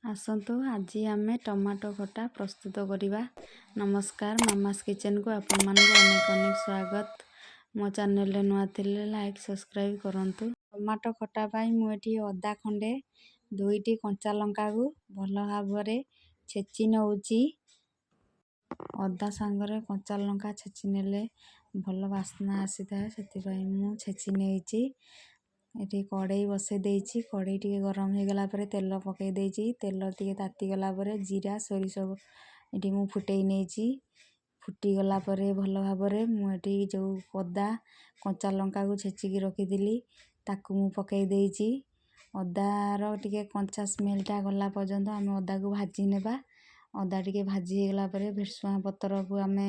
ଆସନ୍ତୁ, ଆଜି ଆମେ ଟମାଟୋ ଖଟା ପ୍ରସ୍ତୁତ କରିବା। ନମସ୍କାର, ମାମାସ୍ କିଚେନ୍କୁ ଆପଣମାନଙ୍କୁ ଅନେକ ଅନେକ ସ୍ୱାଗତ। ମୋ ଚ୍ୟାନେଲରେ ନୂଆ ଥିଲେ ଲାଇକ୍, ସବସ୍କ୍ରାଇବ୍ କରନ୍ତୁ। ଟମାଟୋ ଖଟା ପାଇଁ ମୁଁ ଏଠି ଅଦା ଖଣ୍ଡେ, ଦୁଇଟି କଞ୍ଚା ଲଙ୍କାକୁ ଭଲ ଭାବରେ ଛେଚି ନେଉଛି। ଅଦା ସାଙ୍ଗରେ କଞ୍ଚା ଲଙ୍କା ଛେଚି ନେଲେ ଭଲ ବାସ୍ନା ଆସିଥାଏ, ସେଥିପାଇଁ ମୁଁ ଛେଚି ନେଇଛି। ଏଠି କଡ଼େଇ ବସେଇ ଦେଇଛି। କଡ଼େଇ ଟିକେ ଗରମ ହେଇଗଲା ପରେ ତେଲ ପକାଇ ଦେଇଛି। ତେଲ ଟିକେ ତାତିଗଲା ପରେ ଜିରା, ସୋରିଷ ଏଠି ମୁଁ ଫୁଟେଇ ନେଇଛି। ଫୁଟିଗଲା ପରେ ଭଲ ଭାବରେ ମୁଁ ଏଠି ଯେଉଁ ଅଦା କଞ୍ଚା ଲଙ୍କାକୁ ଛେଚିକି ରଖିଥିଲି, ତାକୁ ମୁଁ ପକାଇ ଦେଇଛି। ଅଦାର ଟିକେ କଞ୍ଚା ସ୍ମେଲଟା ଗଲା ପର୍ଯ୍ୟନ୍ତ ଆମେ ଅଦାକୁ ଭାଜି ନେବା। ଅଦା ଟିକେ ଭାଜି ହେଇଗଲା ପରେ ଭେରସୁଙ୍ଗା ପତ୍ରକୁ ଆମେ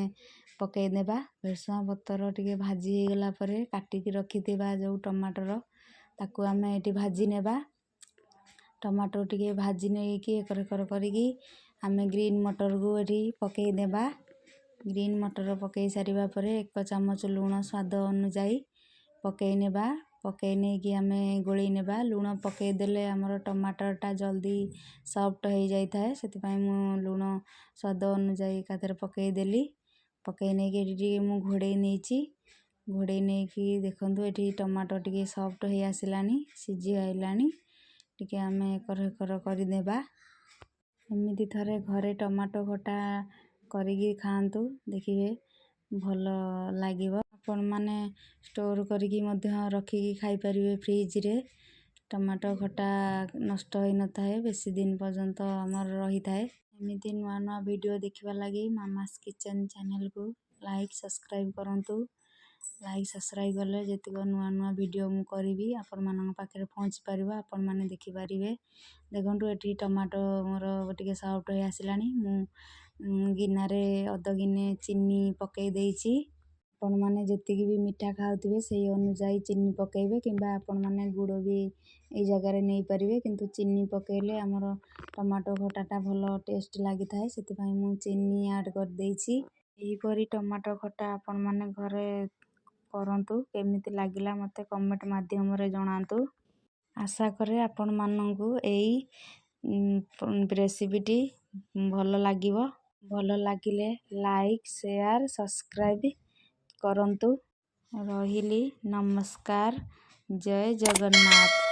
ପକାଇ ଦେବା। ଭେରସୁଙ୍ଗା ପତ୍ର ଟିକେ ଭାଜି ହେଇଗଲା ପରେ କାଟିକି ରଖିଥିବା ଯେଉଁ ଟମାଟର, ତାକୁ ଆମେ ଏଠି ଭାଜି ନେବା। ଟମାଟୋ ଟିକେ ଭାଜି ନେଇକି ଏକର ଏକର କରିକି ଆମେ ଗ୍ରୀନ୍ ମଟରକୁ ଏଠି ପକାଇ ଦେବା। ଗ୍ରୀନ୍ ମଟର ପକାଇ ସାରିବା ପରେ 1 ଚାମଚ ଲୁଣ ସ୍ୱାଦ ଅନୁଯାୟୀ ପକାଇ ନେବା। ପକାଇ ନେଇକି ଆମେ ଗୋଳେଇ ନେବା। ଲୁଣ ପକାଇ ଦେଲେ ଆମର ଟମାଟରଟା ଜଲ୍ଦି ସଫ୍ଟ ହେଇଯାଇଥାଏ, ସେଥିପାଇଁ ମୁଁ ଲୁଣ ସ୍ୱାଦ ଅନୁଯାୟୀ ଏକାଥରେ ପକାଇଦେଲି। ପକାଇ ନେଇକି ଏଠି ଟିକେ ମୁଁ ଘୋଡ଼େଇ ନେଇଛି। ଘୋଡ଼େଇ ନେଇକି ଦେଖନ୍ତୁ, ଏଠି ଟମାଟୋ ଟିକେ ସଫ୍ଟ ହେଇ ଆସିଲାଣି, ସିଝି ଆଇଲାଣି। ଟିକେ ଆମେ ଏକର ହେକର କରିଦେବା। ଏମିତି ଥରେ ଘରେ ଟମାଟୋ ଖଟା କରିକି ଖାଆନ୍ତୁ, ଦେଖିବେ ଭଲ ଲାଗିବ। ଆପଣମାନେ ଷ୍ଟୋର୍ କରିକି ମଧ୍ୟ ରଖିକି ଖାଇପାରିବେ ଫ୍ରିଜରେ। ଟମାଟୋ ଖଟା ନଷ୍ଟ ହୋଇନଥାଏ, ବେଶୀ ଦିନ ପର୍ଯ୍ୟନ୍ତ ଆମର ରହିଥାଏ। ଏମିତି ନୂଆ ନୂଆ ଭିଡ଼ିଓ ଦେଖିବା ଲାଗି ମାମାସ୍ କିଚେନ୍ ଚ୍ୟାନେଲକୁ ଲାଇକ୍, ସବସ୍କ୍ରାଇବ୍ କରନ୍ତୁ। ଲାଇକ୍, ସବସ୍କ୍ରାଇବ୍ କଲେ ଯେତିକ ନୂଆ ନୂଆ ଭିଡ଼ିଓ ମୁଁ କରିବି, ଆପଣମାନଙ୍କ ପାଖରେ ପହଞ୍ଚି ପାରିବ, ଆପଣମାନେ ଦେଖିପାରିବେ। ଦେଖନ୍ତୁ, ଏଠି ଟମାଟୋ ମୋର ଟିକେ ସଫ୍ଟ ହେଇ ଆସିଲାଣି। ମୁଁ ଗିନାରେ ଅଧ ଗିନେ ଚିନି ପକାଇ ଦେଇଛି। ଆପଣମାନେ ଯେତିକି ବି ମିଠା ଖାଉଥିବେ, ସେଇ ଅନୁଯାୟୀ ଚିନି ପକାଇବେ କିମ୍ବା ଆପଣମାନେ ଗୁଡ଼ ବି ଏଇ ଜାଗାରେ ନେଇପାରିବେ। କିନ୍ତୁ ଚିନି ପକାଇଲେ ଆମର ଟମାଟୋ ଖଟାଟା ଭଲ ଟେଷ୍ଟ ଲାଗିଥାଏ, ସେଥିପାଇଁ ମୁଁ ଚିନି ଆଡ଼୍ କରିଦେଇଛି। ଏହିପରି ଟମାଟୋ ଖଟା ଆପଣମାନେ ଘରେ କରନ୍ତୁ। କେମିତି ଲାଗିଲା, ମୋତେ କମେଣ୍ଟ ମାଧ୍ୟମରେ ଜଣାନ୍ତୁ। ଆଶା କରେ ଆପଣମାନଙ୍କୁ ଏଇ ରେସିପିଟି ଭଲ ଲାଗିବ। ଭଲ ଲାଗିଲେ ଲାଇକ୍, ସେୟାର, ସବସ୍କ୍ରାଇବ୍ କରନ୍ତୁ। ରହିଲି, ନମସ୍କାର, ଜୟ ଜଗନ୍ନାଥ।